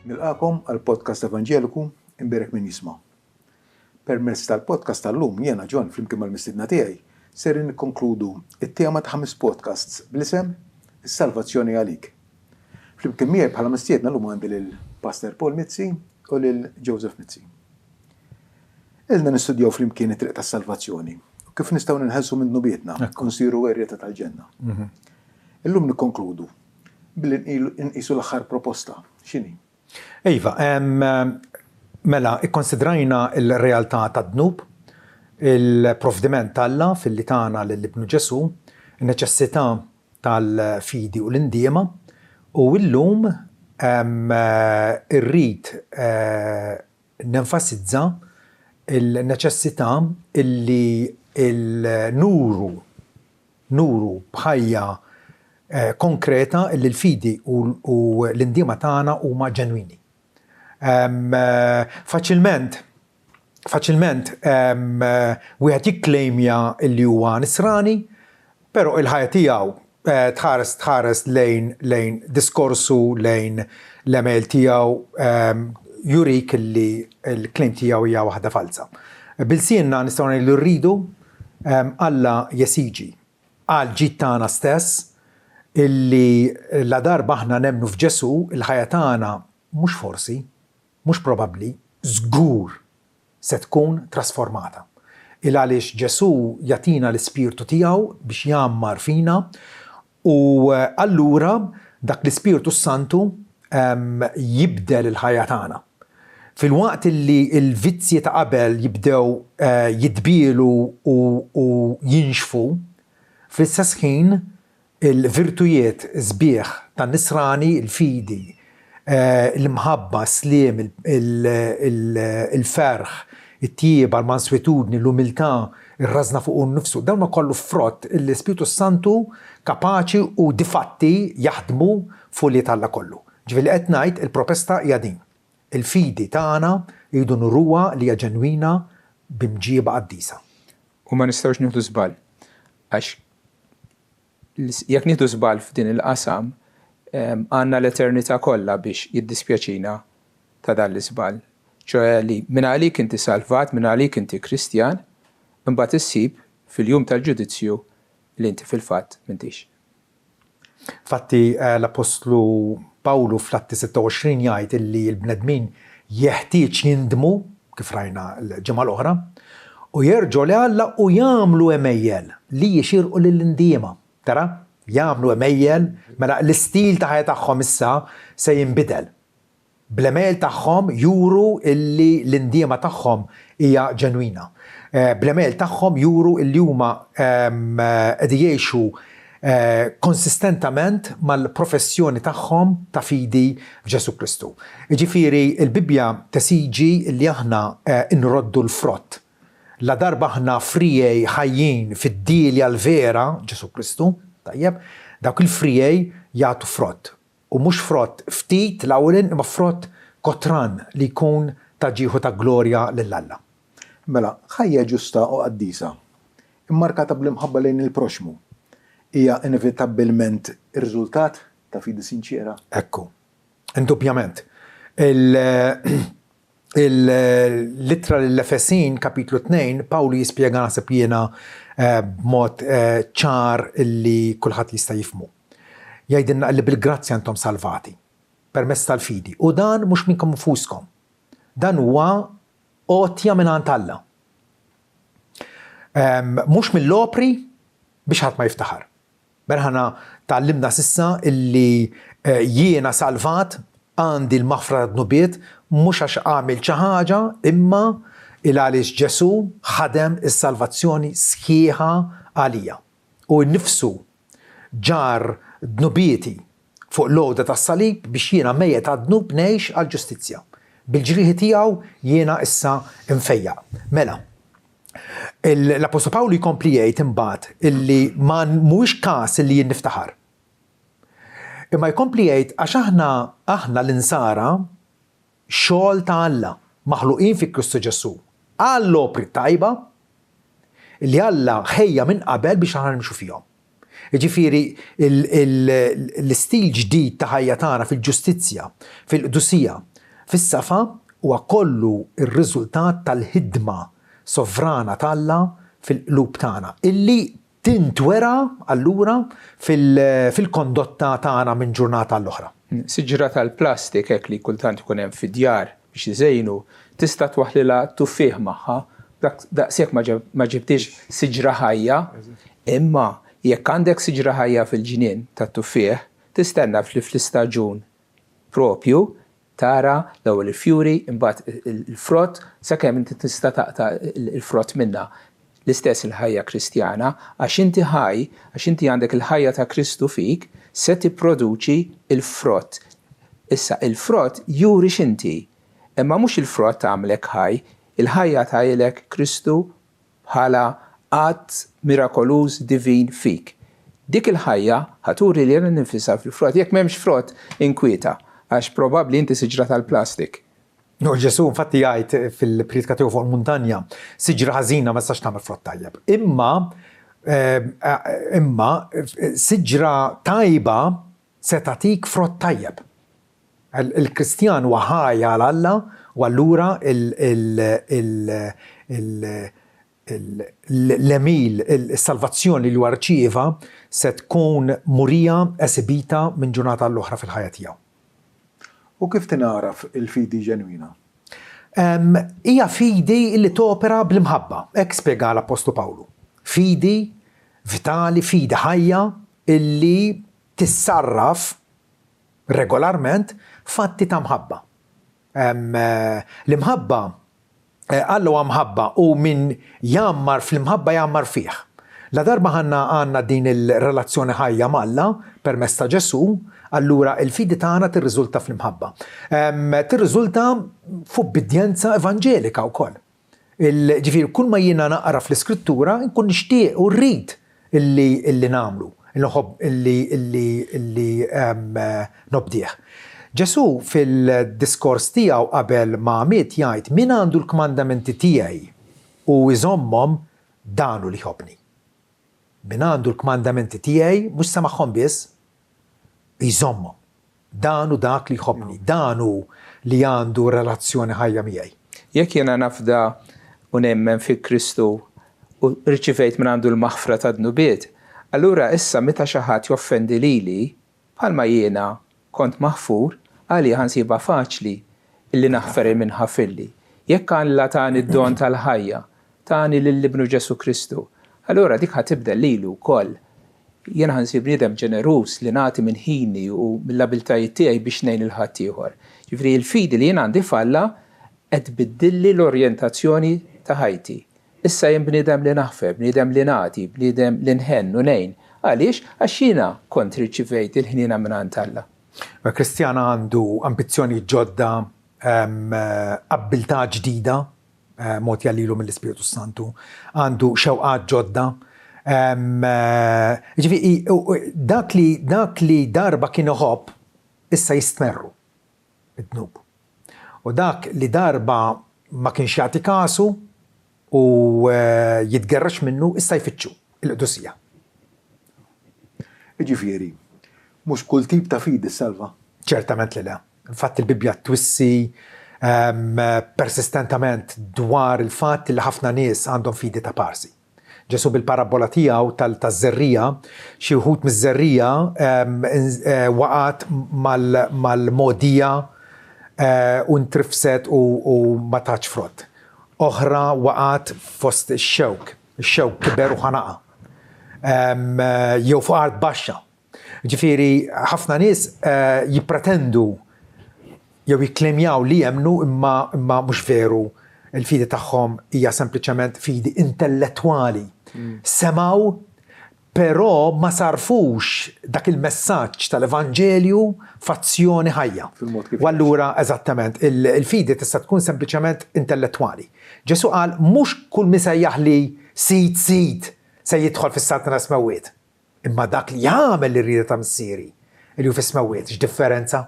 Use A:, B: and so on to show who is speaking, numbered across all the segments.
A: Nilqagħkom għall-podcast Evanġeliku Imbierek Min Jisma'. Permezz tal-podcast tal-lum jiena John flimkien mal-mistiedna tiegħi sejrin nikkonkludu t-tema ta' ħames podcasts bl-isem Is-Salvazzjoni Għalik. Flimkien miegħi bħala mistiedna llum għandi lil Pastor Paul Mizzi u lil Joseph Mizzi. Ilna nistudjaw flimkien it-triq tas-salvazzjoni u kif nistgħu ninħelsu minn dnubietna u nsiru werrieta tal-ġenna. Illum nikkonkludu billi nqisu l-aħħar proposta. X'inhi?
B: Iva, mela, ikkonsidrajna l-realtà tad-dnub, il-provdiment t'Alla filli tana lil Ibnu Ġesù, in-neċessità tal-fidi u l-indiema, u llum irrid nenfasizza l-neċessità illi nuru nuru b'ħajja konkreta illi l-fidi u l-indiema tagħna huma ġenwini. Faċilment faċilment wieħed jikklejmja illi huwa Nisrani, però il-ħajja tiegħu tħares tħares lejn lejn diskorsu, lejn l-għemejl tiegħu jurik li l-claim tiegħu hija waħda falza. B'ilsienna nistgħu ngħidu li rridu, Alla jesiġi għall-ġid tagħna stess illi ladarba aħna nemmnu f'Ġesù, il-ħajja tagħna mhux forsi, mhux probabbli, żgur se tkun trasformata. Il għaliex Ġesù jagħtina l-Ispirtu tiegħu biex jgħammar fina u allura dak l-Ispirtu s-Santu jibdel il-ħajja tagħna. Filwaqt li l-vizzji ta' qabel jibdew jitbielu u jinxfu, fl-istess ħin Il-virtujiet sbieħ tan-Nisrani, il-fidi, l-imħabba, s-sliem, il-ferħ, it-tjieba, l-manswitudni, l-umiltà, ir-rażna fuqu nnifsu, dawn huma kollu frott li l-Ispirtu s-Santu kapaċi u difatti jaħdmu f'ulied Alla kollu. Ġifieri li qed ngħid, il-propesta hija din, il-fidi tagħna rridu nuruha li hija ġenwina b'imġieba qaddisa.
C: U ma nistgħux nieħdu żball għax jekk nieħdu żball f'din il-qasam, għandna l-eternità kollha biex jiddispjaċina ta' dan l-iżball. Ċoe li mingħalik inti salvat, mingħalik inti Kristjan, imbagħad issib fil-jum tal-ġudizzju li inti fil-fatt m'intix.
B: Infatti l-Appostlu Pawlu fl-Atti 26 jgħid illi l-bnedmin jeħtieġ jindmu, kif rajna l-ġimgħa l-oħra, u jerġgħu 'l Alla u jagħmlu għemejjel li jixirqu lill-indiema. Tara? Jagħmlu għemejjel, mela l-istil ta' ħajja tagħhom issa se jinbidel. Bl-għemejjel tagħhom juru illi l-indiema tagħhom hija ġenwina. Bl-għemejjel tagħhom juru illi huma qegħdin jgħixu konsistentament mal-professjoni tagħhom ta' fidi f'Ġesù Kristu. Jiġifieri l-Bibbja tesiġi illi aħna nroddu l-frott. Ladarba aħna friegħi ħajjin fid-dielja l-vera, Ġesù Kristu, tajjeb, dawk il-friegħi jagħtu frott. U mhux frott ftit l-ewwelin imma frott kotran li jkun ta' ġieħ u ta' glorja lil Alla.
A: Mela, ħajja ġusta u qaddisa, immarkata bl-imħabba lejn il-proxxmu, hija inevitabbilment ir-riżultat ta' fidi sinċiera.
B: Hekk hu. Indubbjament. Il-Ittra lill-Efesin, kapitlu 2, Pawlu jispjega naħseb jiena b'mod ċar li kulħadd jista' jifhmu. Jgħidilna li bil-grazzja intom salvati, permezz tal-fidi, u dan mhux minnkom infuskom. Dan huwa għotja mingħand Alla. Mhux mill-opri biex ħadd ma jiftaħar. Mela aħna tgħallimna s'issa illi jiena salvat, għandi l-maħfra tad-dnubiet mhux għax għamilt xi ħaġa imma il għaliex Ġesù ħadem is-salvazzjoni sħiħa għalija. Hu nnifsu ġarr dnubieti fuq l-għoda tas-salib biex jiena mejjet għad-dnub ngħix għall-ġustizzja. Bil-ġrieħi tiegħu jiena issa mfejjaq. Mela, L-Appostlu Pawlu jkompli jgħid imbagħad illi ma mhuwiex każ illi jien niftaħar. Imma jkompli jgħid għax aħna aħna l-insara xogħol ta' Alla, maħluqin fi Kristu Ġesù għall-opri tajba li Alla ħejja minn qabel biex aħna nimxu fihom. Jiġifieri l-istil ġdid ta' ħajja tagħna fil-ġustizzja, fil-qdusija, fis-safa huwa kollu r-riżultat tal-ħidma sovrana t'Alla fil-qlub tagħna, illi tintwera allura fil-kondotta tagħna minn ġurnata għall-oħra.
C: Siġra tal-plastik hekk li kultant ikun hemm fid-djar biex iżejnu, tista' twaħħlilha tuffieħ magħha, daqshekk ma ġibtiex siġra ħajja, imma jekk għandek siġra ħajja fil-ġnien tat-tuffieħ, tistenna li fl-istaġun proprju tara l-ewwel il-fjuri, imbagħad il-frott, sakemm inti tista' taqta' l-frott minnha. L-istess il-ħajja Kristjana, għax inti ħaj, għax inti għandek il-ħajja ta' Kristu fik, se tipproduċi l-frott. Issa, il-frott juri x'inti. Imma mhux il-frott għamlek ħaj, il-ħajja tahielek Kristu bħala att mirakoluż divin fik. Dik il-ħajja ħa turi lilha nnifisha fil-frott. Jekk m'hemmx frott, inkwieta, għax probabbli inti siġra tal-plastik.
B: U Ġesù infatti jgħid fil-prietka tiegħu fuq il-muntanja, siġra ħażina ma tistax tagħmel frott tajjeb. Imma imma siġra tajba se tagħtik frott tajjeb. Il-Kristjan huwa ħaj għal Alla u allura l-għemil, is-salvazzjoni li huwa rċieva se tkun murija, esibita minn ġurnata għall-oħra fil-ħajja tiegħu.
A: U kif tingħaraf il-fidi ġenwina?
B: Hija fidi li topera bl-imħabba, hekk spjega l-Appostlu Pawlu. Fidi vitali, fidi ħajja illi tissarraf regolarment f'atti ta' mħabba. L-imħabba, Alla huwa mħabba u min jgħammar fl-imħabba jgħammar fih. Ladarba aħna għandna din il-relazzjoni ħajja m'Alla permezz ta' Ġesù, allura l-fidi tagħna tirriżulta fl-imħabba. Tirriżulta f'ubbidjenza evanġelika wkoll. Ġifieri kull ma jiena naqra fl-Iskrittura nkun nixtieq u rrid illi illi nagħmlu, illi illi illi illi nobdih. Ġesù fil-diskors tiegħu qabel ma miet jgħid min għandu l-kmandamenti tiegħi u jżommhom dan hu li jħobbni. Min għandu l-kmandamenti tiegħi mhux semagħhom biss, jżommhom. Dan hu dak li jħobbni, dan hu li għandu relazzjoni ħajja miegħi.
C: Jekk jiena nafda u nemmen fi Kristu u rċivejt mingħandu l-maħfra tad-dnubiet, allura issa meta xi ħadd joffendi lili, bħalma jiena kont maħfur, għalija ħa nsibha faċli illi naħfer 'il min ħafirli. Jekk Alla tani d-don tal-ħajja, tani lil Ibnu Ġesù Kristu, allura dik ħa tibdel lilu wkoll. Jiena ħa nsir bniedem ġeneruż li nagħti minn ħini u mill-abiltajiet tiegħi biex ngħin lil ħaddieħor. Jiġifieri l-fidi li jien għandi f'Alla qed tbiddilli l-orjentazzjoni ta' ħajti. Issa jien bniedem li naħfer, bniedem li nagħti, bniedem li nħenn u ngħin. Għaliex? Għax jiena kont irċivejt il-ħniena mingħand Alla.
B: Kristjan għandu ambizzjonijiet ġodda, abbiltà ġdida mogħtija lilu mill-Ispirtu s-Santu, għandu xewqat ġodda. Ġifieri dak li dak li darba kien iħobb issa jistmerru id-dnub. U dak li darba ma kienx jagħti kasu u jitgerrex minnu issa jfittxu, il-qdusija.
A: Jiġifieri, mhux kull tip ta' fidi ssalva?
B: Ċertament li le. Infatti l-Bibbja twissi persistentament dwar il-fatt li ħafna nies għandhom fidi ta' parsi. Ġesù bil-parabbola tiegħu taż-żerriegħa, xi wħud miż-żerriegħa waqgħet mal-mogħdija u ntrifset u ma tatx frott. Oħra waqgħet fost ix-xewk, ix-xewk kiber u ħanaqha. Jew fuq art baxxa. Ġifieri ħafna nies jippretendu jew jikklejmjaw li jemmnu imma imma mhux veru. Il-fidi tagħhom hija sempliċement fidi intellettwali. Semgħu però ma sarrfux dak il-messaġġ tal-Evanġelju f'azzjoni ħajja. U allura eżattament il-fidi tista' tkun sempliċement intellettwali. Ġesù qal mhux kull min sejjaħli Sid, Sid se jidħol fis-Saltna tas-Smewwiet. Imma dak li jagħmel ir-rieda ta' Missieri li hu fis-smewwiet, x'differenza?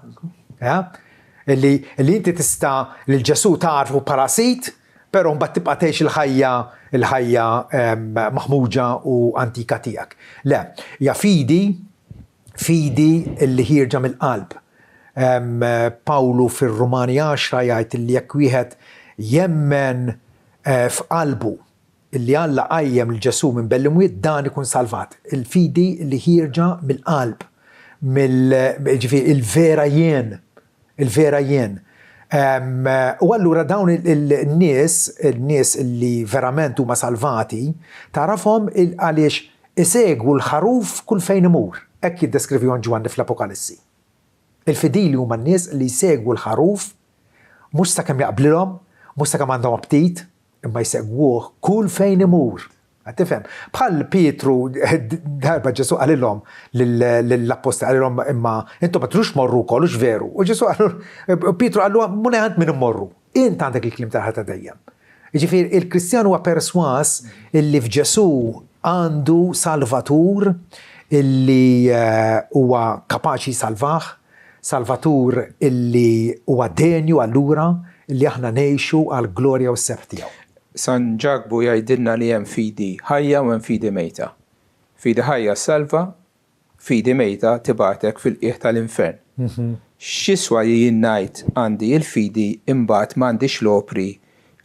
B: Illi, illi inti tista' lil Ġesù tagħrfu bħala Sid, però mbagħad tibqa' tgħix il-ħajja il-ħajja maħmuġa u antika tiegħek. Le, hija fidi, fidi li ħierġa mill-qalb. Pawlu fir-Rumani għaxra jgħid li jekk wieħed jemmen f'qalbu illi Alla qajjem lil Ġesù minn bejn l-imwiet, dan ikun salvat. Il-fidi li ħierġa mill-qalb, mill, jiġifieri il-vera jien, il-vera jien. U allura dawn il-nies, il-nies li verament huma salvati, tagħrafhom għaliex isegwu l-ħaruf kull fejn imur. Hekk jiddeskrivihom Ġwanni fl-Apokalissi. Il-fidili huma n-nies li jsegwu l-ħaruf mhux sakemm jaqblilhom, mhux sakemm għandhom aptit, imma jsegwuh kull fejn imur. Qed tifhem? Bħal Pietru darba Ġesù qalilhom lill-appostli qalilhom imma intom ma tridux tmorru wkoll hux veru. U Ġesù qallu Pietru qallu Mulej għand min immorru? Int għandek il-kliem tal-ħajja ta' dejjem. Jiġifieri il-Kristjan huwa persważ illi f'Ġesù għandu Salvatur illi huwa kapaċi jsalvah, Salvatur illi huwa denju allura illi aħna ngħixu għall-glorja u s-sebħ tiegħu.
C: San Ġakbu jgħidilna li hemm fidi ħajja u hemm fidi mejta. Fidi ħajja ssalva, fidi mejta tibgħatek fil-qiegħ tal-infern. X'jiswa li jien ngħid għandi l-fidi imbagħad m'għandix l-opri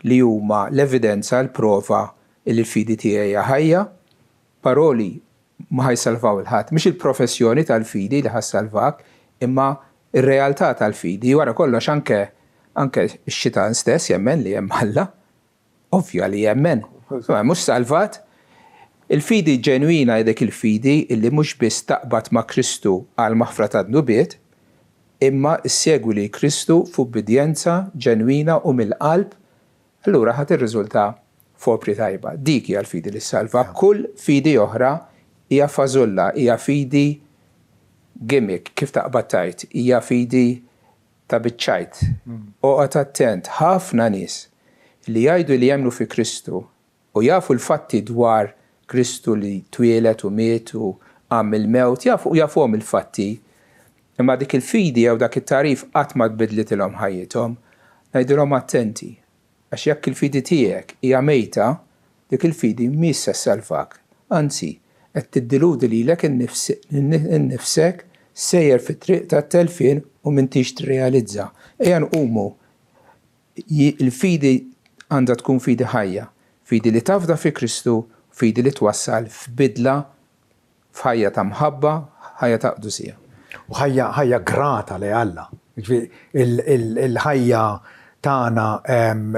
C: li huma l-evidenza, l-prova illi l-fidi tiegħi hija ħajja? Paroli ma ħa jsalvaw 'il ħadd. Mhix il-professjoni tal-fidi li ħa ssalvak, imma r-realtà tal-fidi. Wara kollox anke anke x-xitan stess jemmen li hemm Alla. Ovvja li jemmen. Imma mhux salvat. Il-fidi ġenwina hi dik il-fidi li mhux biss taqbad ma' Kristu għall-maħfra tad-dnubiet, imma ssegwi lil Kristu f'ubbidjenza ġenwina u mill-qalb allura ħa tirriżulta f'opri tajba. Dik hija l-fidi li ssalva. Kull fidi oħra hija fażulla, hija fidi gimmick, kif taqbad tgħid, hija fidi ta' biċ-ċajt. Oqgħod attent, ħafna nies li jgħidu li jemmnu fi Kristu u jafu l-fatti dwar Kristu li twieled u miet u qam mill-mewt, jafu, jafuhom il-fatti, imma dik il-fidi jew dak it-tagħrif qatt ma tbiddlitilhom ħajjithom. Ngħidilhom attenti, għax jekk il-fidi tiegħek hija mejta, dik il-fidi mhix se ssalvak. Anzi, qed tiddiludi lilek innifsek sejjer fit-triq tat-telfien u m'intix tirrealizza. Ejja nqumu Il-fidi għandha tkun fidi ħajja, fidi li tafda fi Kristu, fidi li twassal f'bidla f'ħajja ta' mħabba, ħajja ta' qdusija.
B: U ħajja ħajja grata lejn Alla. Jiġifieri il-ħajja tagħna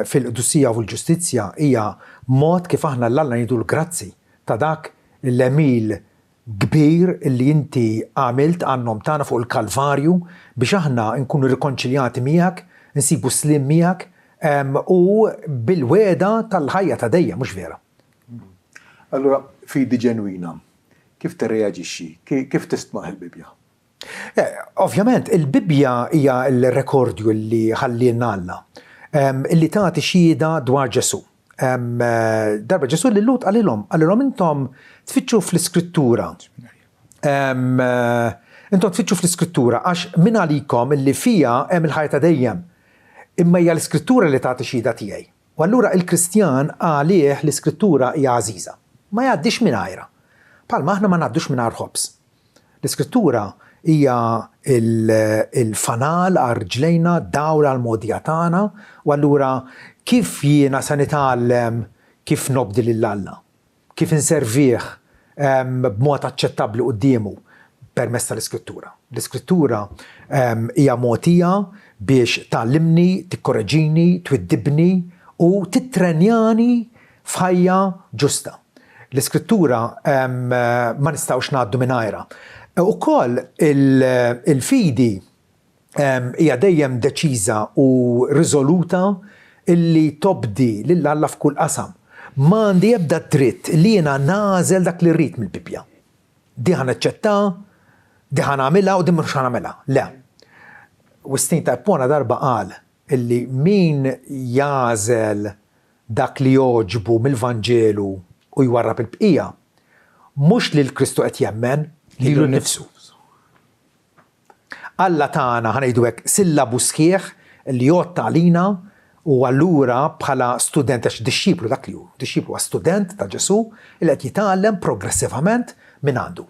B: fil-qdusija u fil-ġustizzja hija mod kif aħna 'l Alla ngħidulu grazzi ta' dak l-għemil kbir li inti għamilt għan-nom tagħna fuq il-Kalvarju biex aħna nkunu rikonċiljati miegħek, insibu s-sliem miegħek u bil-wegħda tal-ħajja ta' dejjem, mhux vera?
A: Allura, fidi ġenwina, kif tirreaġixxi? Kif tistmah il-Bibbja?
B: Ovvjament, il-Bibbja hija l-rekordju li ħallielna Alla, li tagħti xhieda dwar Ġesù. Darba Ġesù lil-Lhud qalilhom, qalilhom intom tfittxu fl-Iskrittura. Intom tfittxu fl-Iskrittura għax min għalikom li fiha hemm il-ħajja ta' dejjem. Imma hija l-Iskrittura li tagħti xhieda tiegħi. U allura il-Kristjan għalih l-Iskrittura hija għażiża. Ma jgħaddix mingħajrha. Bħalma aħna ma ngħaddux mingħajr ħobż. L-Iskrittura hija l-fanal għal riġlejna, dawl għall-mogħdija tagħna, u allura kif jiena se nitgħallem kif nobdi lil Alla? Kif inservih b'mod aċċettabbli quddiemu? Permezz tal-Iskrittura. L-Iskrittura hija mogħtija biex tgħallimni, tikkoreġini, twiddibni u tittrenjani f'ħajja ġusta. L-Iskrittura ma nistgħux ngħaddu mingħajrha. Ukoll il-fidi hija dejjem deċiża u riżoluta illi tobdi lil Alla f'kull qasam. Ma għandi ebda dritt li jiena nagħżel dak li rrid mill-Bibbja. Di ħa naċċettha, di ħa nagħmilha u di mhux ħa nagħmilha. Le. Wistin ta' Ippona darba qal illi min jagħżel dak li jogħġbu mill-Vanġelu u jwarrab il-bqija, mhux lil Kristu qed jemmen, lilu nnifsu. Alla tana, ħa ngħidu hekk, sillabu sħiħ li jgħodd għalina u allura bħala student, għax dixxiplu dak li hu, dixxiplu huwa student ta' Ġesù li qed jitgħallem progressivament mingħandu.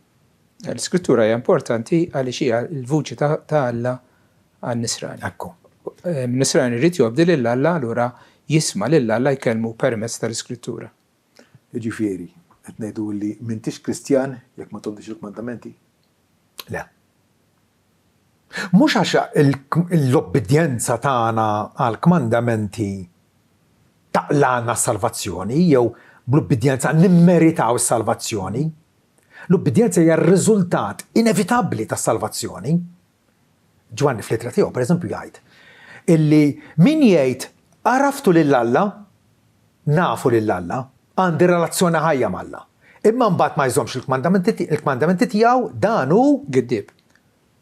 C: L-Iskrittura hija importanti għaliex hija l-vuċi ta' Alla. għan-Nisrani.
B: Ekku.
C: Nisrani jrid jobdi lil Alla allura jisma' lil Alla jkellmu permezz tal-Iskrittura.
A: Jiġifieri, qed ngħidu li m'intix Kristjan jekk ma tobdix il-kmandamenti?
B: Le. Mhux għax l-obbidjenza tagħna għall-kmandamenti taqlagħna s-salvazzjoni jew bl-ubbidjenza nimmeritaw is-salvazzjoni. L-ubbidjenza hija r-riżultat inevitabbli tas-salvazzjoni. Ġwanni fl-ittra tiegħu, pereżempju, jgħid illi min jgħid għaraftu lil Alla, nafu lil Alla, għandi relazzjoni ħajja m'Alla. Imma mbagħad ma jżommx il-kmandamenti tiegħu, dan hu
C: giddieb.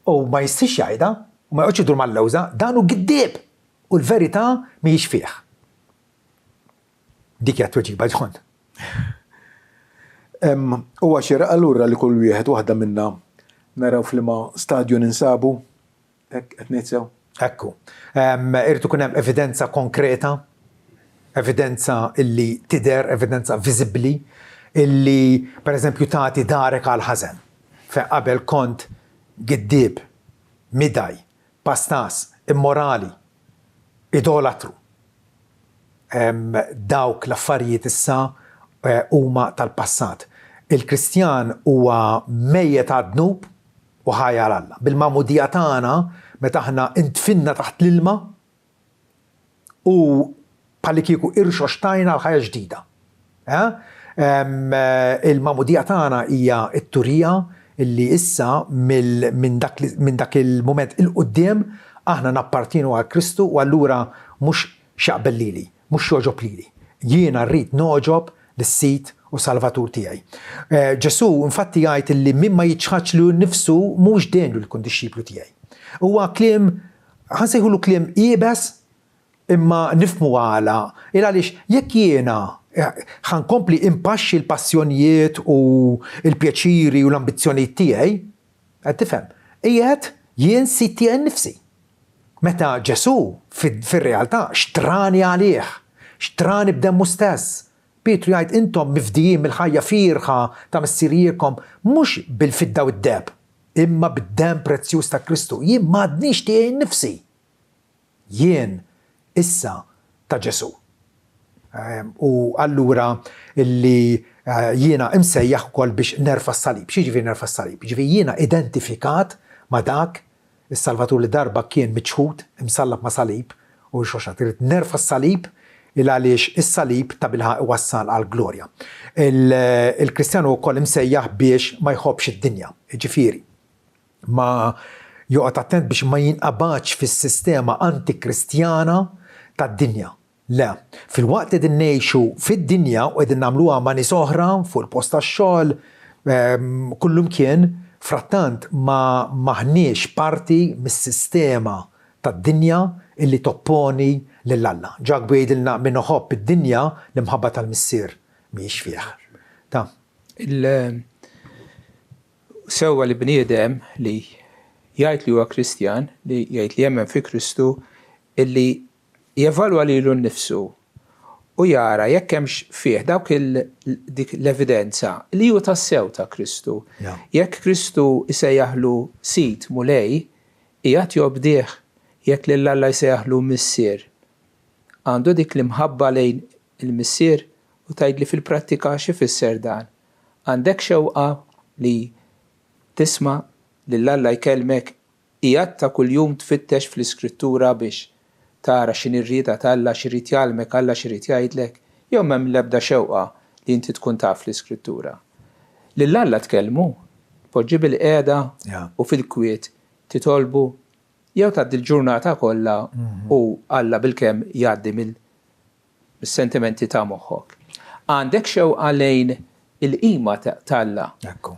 B: U ma jistax jgħidha, u ma joqgħodx idur mal-lewża, dan hu giddieb! U l-verità mhijiex fih. Dik hija t-tweġiba, John.
A: Huwa xieraq allura li kull wieħed u waħda minna naraw f'liema stadju ninsabu? Hekk qed ngħid sew?
B: Ekku. Irid ikun hemm evidenza konkreta, evidenza illi tidher, evidenza viżibbli, illi pereżempju tagħti darek għall-ħażen. Fejn qabel kont giddieb, midgħi, pastas, immorali, idolatru. Dawk l-affarijiet issa huma tal-passat. Il-Kristjan huwa mejjet għad-dnub u ħaj għal Alla. Bil-magħmudija tagħna, meta aħna ndfinna taħt l-ilma u bħallikieku irxoxtajna għal ħajja ġdida. Il-magħmudija tagħna hija t-turija li issa minn dak il-mument 'il quddiem aħna nappartienu għal Kristu u allura mhux x'jaqbel lili, mhux x'jogħġob lili. Jiena rrid nogħġob lis-Sid u Salvatur tiegħi. Ġesù infatti jgħid li min ma jiċħadx lilu nnifsu mhuwiex denju li jkun dixxiplu tiegħi. Huwa kliem, ħa nsejħulu kliem iebes, Imma nifhmu għala. Il għaliex jekk jiena ħa nkompli inpaxxi l-passjonijiet u l-pjaċiri u l-ambizzjonijiet tiegħi, qed tifhem, qiegħed jien sid tiegħi nnifsi. Meta Ġesù fir-realtà xtrani għalih, xtrani b'demmu stess. Pietru jgħid intom mifdijin mill-ħajja fierħa ta' missirijietkom mhux bil-fidda u d-deheb, imma bid-demm prezzjuż ta' Kristu. Jien m'għadnix tiegħi nnifsi. Jien issa ta' Ġesù. U allura li jiena imsejjaħ ukoll biex nerfa' s-salib. X'jiġifieri nerfa' s-salib? Jiġifieri jiena identifikat ma' dak is-Salvatur li darba kien miċħud, imsallab ma' salib u rxoxat. Irrid nerfa' s-salib il għaliex is-salib tabilħaqq iwassal għall-glorja. Il-Kristjan hu wkoll imsejjaħ biex ma jħobbx id-dinja. Jiġifieri, Ma joqgħod attent biex ma jinqabadx fis-sistema antikristjana tad-dinja. Le. Filwaqt li qegħdin ngħixu fid-dinja u qegħdin nagħmluha ma' nies oħra, fuq il-post tax-xogħol, kullumkien, frattant ma m'aħniex parti mis-sistema tad-dinja illi topponi lil Alla. Ġakbu jgħidilna min iħobb id-dinja, l-imħabba tal-Missier mhijiex fih. Ta.
C: Sewwa li bniedem li jgħid li huwa Kristjan, li jgħid li jemmen fi Kristu, illi jevalwa lilu nnifsu u jara jekk hemmx fih dawk il, dik l-evidenza li hu tassew ta' Kristu. Jekk Kristu jsejjaħlu Sid, Mulej, qiegħed jobdih? Jekk lil Alla jsejjaħlu Missier, għandu dik l-imħabba lejn il-Missier? U tgħidli fil-prattika x'ifisser dan? Għandek xewqa li tisma' lil Alla jkellmek? Qiegħed ta' kuljum tfittex fl-Iskrittura biex tara x'inhi r-rieda t'Alla, x'irid jgħallmek Alla, x'irid jgħidlek? Jew m'hemm l-ebda xewqa li inti tkun taf l-Iskrittura? Lil Alla tkellmu? Tpoġġi bilqiegħda u fil-kwiet titolbu? Jew tgħaddi l-ġurnata kollha u Alla bilkemm jgħaddi mill mis-sentimenti ta' moħħok. Għandek xewqa lejn il-qima t'Alla.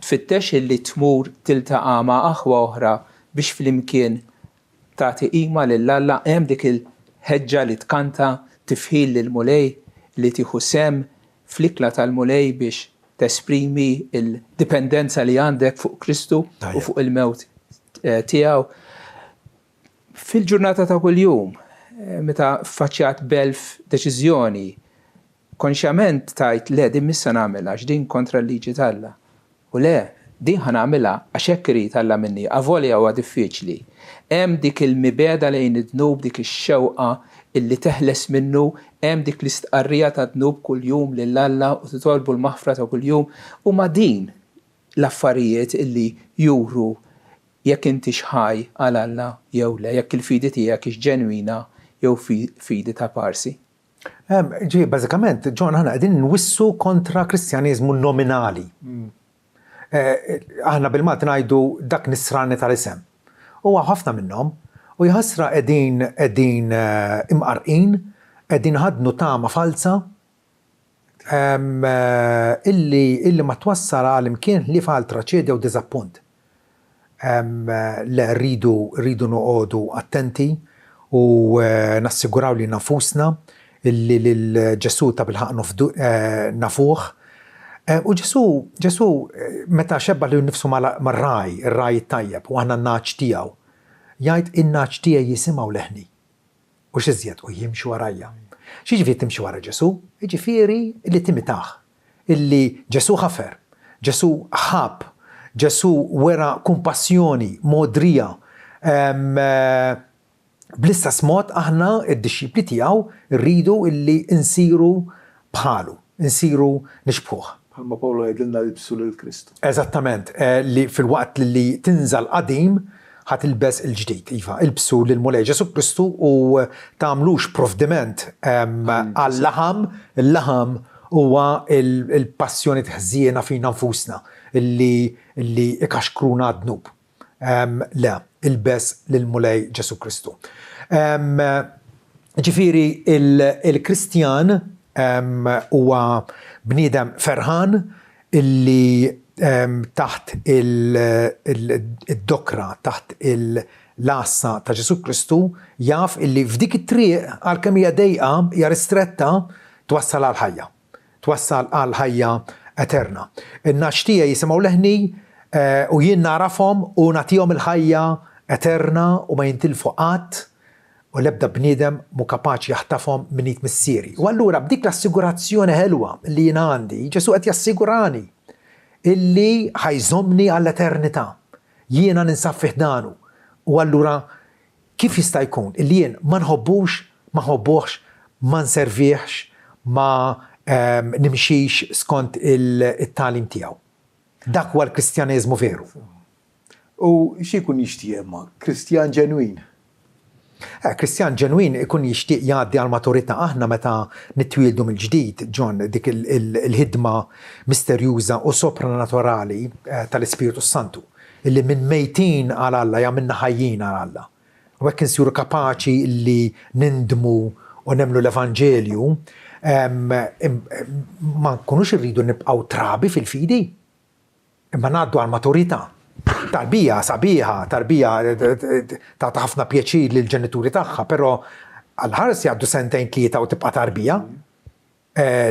C: Tfittex illi tmur tiltaqa' ma' aħwa oħra biex flimkien tagħti qima lil Alla. Hemm dik il-ħeġġa li tkanta tifħir lill-Mulej, li tieħu sehem fl-ikla tal-Mulej biex tesprimi l-dipendenza li għandek fuq Kristu u fuq il-mewt tiegħu. Fil-ġurnata ta' kuljum, meta ffaċċjat b'elf deċiżjoni, konxjament tgħid le din mhix se nagħmilha għax din kontra l-liġi t'Alla. U le, Din ħa nagħmilha għax hekk irid Alla minni, avolja huwa diffiċli. Hemm dik il-mibegħda lejn id-dnub, dik ix-xewqa illi teħles minnu, hemm dik l-istqarrija tad-dnub kuljum lil Alla u titolbu l-maħfra ta' kuljum. Huma din l-affarijiet illi juru jekk intix ħaj għal Alla jew le, jekk il-fidi tiegħek hix ġenwina jew fidi ta' parsi.
B: Ġi, bażikament, John, aħna qegħdin nwissu kontra Kristjaneżmu nominali. Eh, aħna bil-Malti ngħidu dak nisrani tal-isem. U ħafna minnhom, u jħassra qegħdin qegħdin eh, imqarqin, qegħdin ħadnu tama falza eh, illi illi ma twassal għal imkien li għal traċedja u diżappunt. Le rridu rridu noqogħdu attenti u nassiguraw lilna nfusna illi lil Ġesù tabilħaqq nafuh. U Ġesù Ġesù meta xebbaħ lilu nnifsu mar-ragħaj, ir-ragħaj it-tajjeb, u aħna n-nagħaġ tiegħu, jgħid in-nagħaġ tiegħi jisimgħu leħni. U x'iżjed, u jimxu warajja. X'jiġifieri timxi wara Ġesù? Jiġifieri li timitah. Illi Ġesù ħafer, Ġesù ħabb, Ġesù wera kumpassjoni, mogħdrija. Bl-istess mod aħna d-dixxipli tiegħu rridu illi nsiru bħalu, insiru nixbħuh.
A: Bħalma Pawlu jgħidilna ilbsu lil Kristu.
B: Eżattament, li filwaqt li tinża' l-qadim, ħa tilbes il-ġdid. Iva, ilbsu lill-Mulej Ġesù Kristu u tagħmlux provdiment għal-laħam, il-laħam huwa l-passjonijiet ħżiena fina nfusna li ikaxkruna għad-dnub. Le, ilbes lill-Mulej Ġesù Kristu. Ġifieri il-Kristjan huwa bniedem ferħan illi taħt id-dokra, taħt l-għassa ta' Ġesù Kristu jaf illi f'dik it-triq għalkemm hija dejqa, hija ristretta, twassal għall-ħajja. Twassal għal ħajja eterna. In-nagħaġ tiegħi jisimgħu leħni, u jien nagħrafhom u nagħtihom il-ħajja eterna u ma jintilfu qatt, u l-ebda bniedem mhu kapaċi jaħtafhom minn id Missieri. U allura b'dik l-assigurazzjoni ħelwa li jien għandi, Ġesù qed jassigurani illi ħa jżommni għall-eternità. Jiena ninsab fi ħdanu. U allura Kif jista' jkun illi jien ma nħobbux, ma nħobbuhx, ma nservihx, ma nimxix skont it-tagħlim tiegħu? Dak huwa l-Kristjaneżmu veru.
A: U xi jkun jixtieq imma Kristjan ġenwin?
B: Eh, Kristjan ġenwin ikun jixtieq jgħaddi għall-maturità. Aħna meta nitwieldu mill-ġdid, John, dik il-ħidma misterjuża u sopranaturali tal-Ispirtu s-Santu. Illi minn mejtin għal Alla jagħmilna ħajjin għal Alla. U hekk insiru kapaċi li nindmu u nemmnu l-evanġelju, ma nkunux irridu nibqgħu trabi fil-fidi, imma ngħaddu għall-maturità. Tarbija sabiħa, tarbija tagħti ħafna pjaċir lill-ġenituri tagħha, però għall-ħars jgħaddu sentejn tlieta u tibqa' tarbija.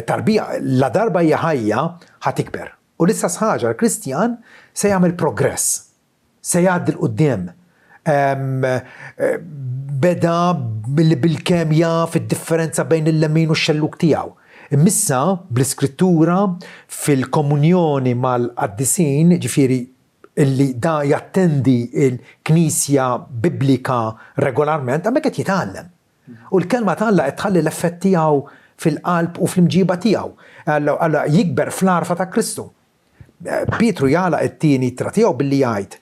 B: Tarbija, ladarba hija ħajja, ħa tikber. U l-istess ħaġa l-Kristjan se jagħmel progress, se jgħaddi 'l quddiem. Beda billi bilkemm jaf id-differenza bejn il-lemin u x-xellug tiegħu. Imma issa, bl-Iskrittura, fil-komunjoni mal-qaddisin, jiġifieri illi da jattendi l-knisja biblika regolarment, hemmhekk qed jitgħallem. U l-Kelma ta' Alla qed tħalli l-effett tiegħu fil-qalb u fl-imġiba tiegħu. Alla jikber fl-għarfa ta' Kristu. Pietru jagħlaq it-tieni ittra tiegħu billi jgħid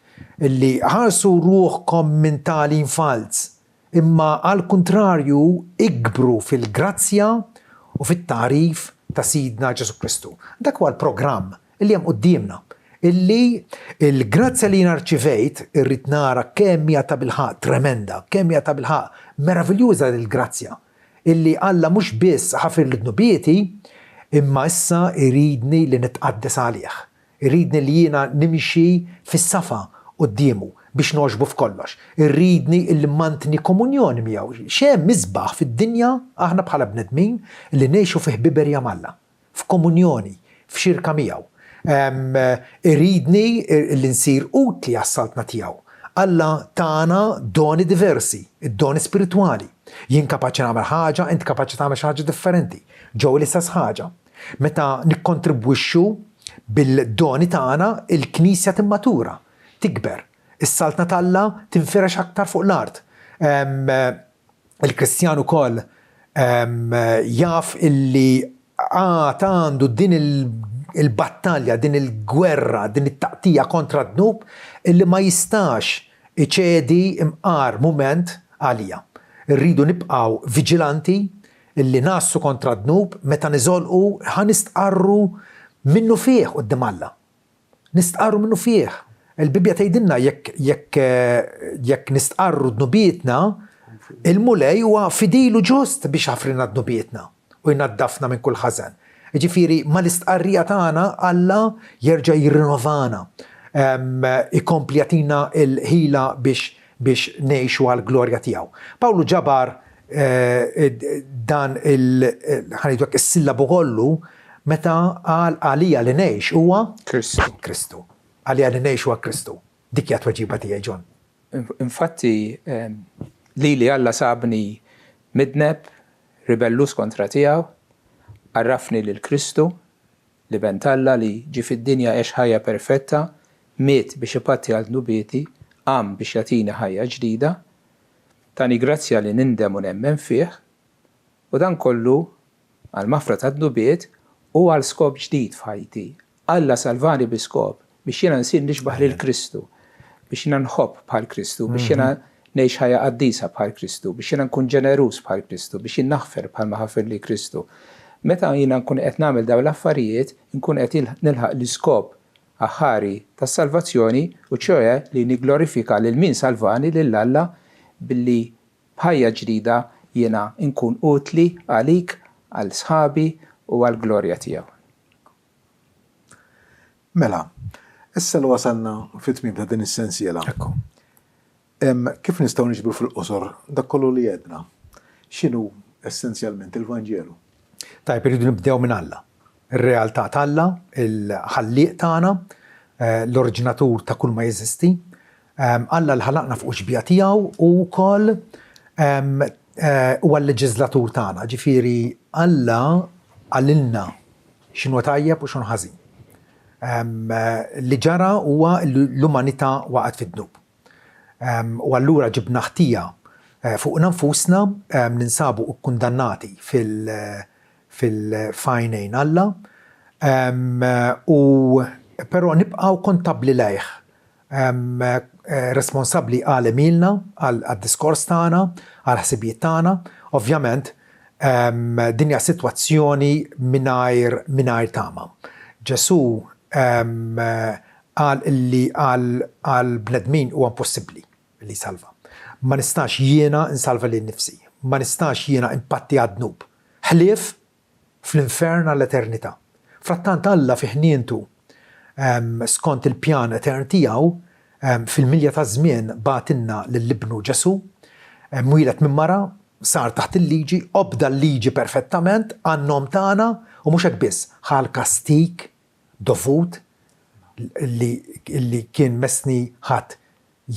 B: li ħarsu ruħkom minn tagħlim falz, imma għall-kuntrarju ikbru fil-grazzja u fit-tagħrif ta' Sidna Ġesù Kristu. Dak huwa l-programm illi hemm quddiemna, illi l-grazzja li jiena rċivejt irrid nara kemm hija tabilħaqq tremenda, kemm hija tabilħaqq meraviljuża din il-grazzja, illi Alla mhux biss ħafirli dnubieti, imma issa jridni li nitqaddes għalih, iridni li jiena nimxi fis-safa quddiemu biex nogħġbu f'kollox, iridni illi mmantni komunjoni miegħu. X'hemm isbaħ fid-dinja aħna bħala bnedmin illi ngħixu fi ħbiberija m'Alla? f'komunjoni, f'xirka miegħu. Iridni li nsir utli għas-Saltna tiegħu. Alla tana doni diversi, id-doni spiritwali. Jien kapaċi nagħmel ħaġa, int kapaċi tagħmel xi ħaġa differenti. Ġew l-istess ħaġa. Meta nikkontribwixxu, Bil-doni tagħna il-Knisja timmatura, tikber. Is-Saltna t'Alla tinfirex aktar fuq l-art. Il-Kristjan ukoll jaf illi għad għandu din il-battalja, din il-gwerra, din it-taqtigħa kontra d-dnub illi ma jistax iċedi imqar mument għaliha. Irridu nibqgħu viġilanti illi ngħassu kontra d-dnub meta niżolqu ħa nistqarru minnufih quddiem Alla. Nistqarru minnufih. Il-Bibbja tgħidilna jekk jekk jekk nistqarru dnubietna, il-Mulej huwa fidil u ġust biex jaħfrilna dnubietna u jnaddafna minn kull ħażen. Jiġifieri mal-istqarrija tagħna Alla jerġa' jirrinovana, ikompli jagħtina l-ħila biex biex ngħixu għall-glorja tiegħu. Pawlu ġabar dan il, ħa ngħidu hekk, is-sillabu kollu meta qal għalija li ngħix huwa
C: Kristu.
B: Kristu. Għalija li ngħix huwa Kristu. Dik hija t-tweġiba tiegħi, John.
C: Infatti, lili Alla sabni midneb, ribelluż kontra tiegħu, għarrafni lil Kristu, L-Iben t'Alla li ġie fid-dinja għex ħajja perfetta, miet biex ipatti għal dnubieti, qam biex jagħtini ħajja ġdida, tani grazzja li nindem u nemmen fih, u dan kollu għall-maħfra tad-dnubiet u għal skop ġdid f'ħajti. Alla salvani bi skop, biex jiena nsir nixbah lil Kristu, biex jiena nħobb bħal Kristu, biex jiena ngħix ħajja qaddisa bħal Kristu, biex jiena nkun ġeneruż bħal Kristu, biex jien naħfer bħalma ħafirli Kristu. Meta jiena nkun qed nagħmel dawn l-affarijiet, inkun qed nilħaq l-iskop aħħari tas-salvazzjoni, u ċjoè li nigglorifika lil min salvani, lil Alla, billi b'ħajja ġdida jiena nkun utli għalik, għal sħabi u għall-glorja tiegħu.
A: Mela, issa li wasalna fit-tmiem ta' din is-sensiela.
B: Ekku.
A: Kif nistgħu niġbru fil-qosor dak kollu li għedna? X'inhu essenzjalment il-Vanġelu?
B: Tajjeb, irridu nibdew minn Alla. Ir-realtà t'Alla, il-Ħallieq tagħna, l-Oriġinatur ta' kull ma jeżisti. Alla li ħalaqna fuq ix-xbieha tiegħu u wkoll huwa l-leġiżlatur tagħna. Ġifieri Alla qalilna x'inhu tajjeb u x'inhu ħażin. Li ġara huwa li l-umanità waqgħet fid-dnub. U allura ġibna ħtija fuqna nfusna, ninsabu kkundannati fil f'għajnejn Alla, u però nibqgħu kontabbli lejh, responsabbli għal għemilna, għad-diskors tagħna, għall-ħsibijiet tagħna. Ovvjament, din hija sitwazzjoni mingħajr mingħajr tama. Ġesù qal illi għall-bnedmin huwa impossibbli li jsalva. Ma nistax jiena nsalva lili nnifsi. Ma nistax jiena npatti għad-dnub. Ħlief fl-infern għall-eternità. Frattant Alla fi ħnientu, skont il-pjan etern tiegħu, fil-milja taż-żmien bagħtilna lil Ibnu Ġesù, mwieled minn mara, sar taħt il-liġi, obda l-liġi perfettament għan-nom tagħna, u mhux hekk biss, ħa l-kastig dovut li kien messni ħadt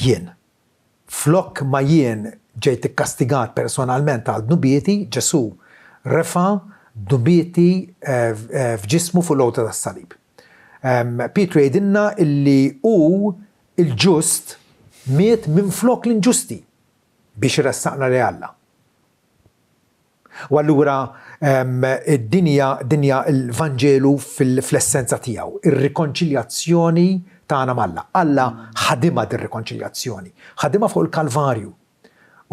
B: jien. Flok ma jien ġejt ikkastigat personalment għal dnubieti, Ġesù refa' dnubieti f'ġismu fuq l-għoda tas-salib. Pietru jgħidilna illi hu l-ġust miet minflok l-inġusti biex iressaqna lejn Alla. U allura din hija din hija l-Vanġelu fl-essenza tiegħu, ir-rikonċiljazzjoni tagħna m'Alla. Alla ħadimha dir-rikonċiljazzjoni, ħadimha fuq il-Kalvarju.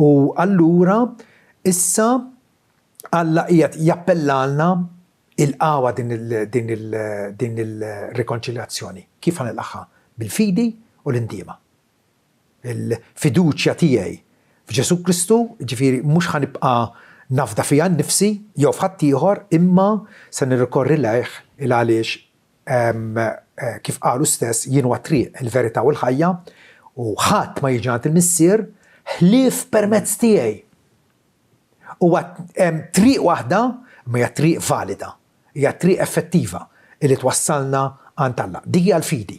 B: U allura issa Alla qiegħed jappellalna ilqgħuha din din il-rikonċiljazzjoni. Kif ħa nilqagħha? Bil-fidi u l-indiema. Il-fiduċja tiegħi f'Ġesù Kristu, jiġifieri mhux ħa nibqa' nafda fija nnifsi jew f'ħaddieħor, imma se nirrikorri lejh il għaliex kif qal hu stess, jien huwa t-triq, il-verità u l-ħajja, u ħadd ma jiġi għand il-Missier ħlief permezz tiegħi. Huwa hemm triq waħda, imma hija triq valida, hija triq effettiva li twassalna għand Alla. Dik hija l-fidi.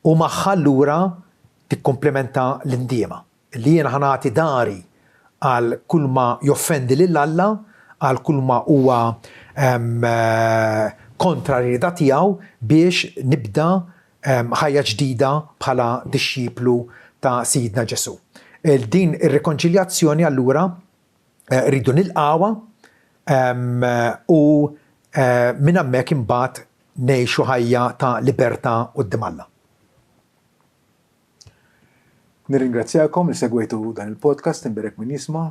B: U magħha allura tikkumplimenta l-indiema, li jiena ħa nagħti dari għal kulma joffendi lil Alla, għal kulma huwa. kontra r-rieda tiegħu biex nibda ħajja ġdida bħala dixxiplu ta' Sidna Ġesù. Din ir-rikonċiljazzjoni allura rridu nilqgħuha u minn hemmhekk imbagħad ngħixu ħajja ta' libertà quddiem Alla.
A: Nirringrazzjakom li segwejtu dan il-podcast Imberek Min Jisma'.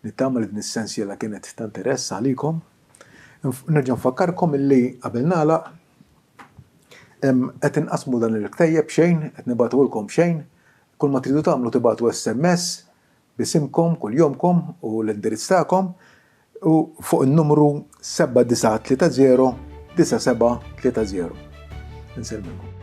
A: Nittama li din is-sensiela kienet ta' interess għalikom. Nerġa' nfakkarkom illi qabel nagħlaq qed inqassmu dan il-ktejjeb b'xejn, qed nibagħtuhulkom b'xejn. Kull ma tridu tagħmlu tibagħtu SMS b'isimkom, kuljomkom u l-indirizz tagħkom u fuq in-numru 7930 9730. Insellmilkom.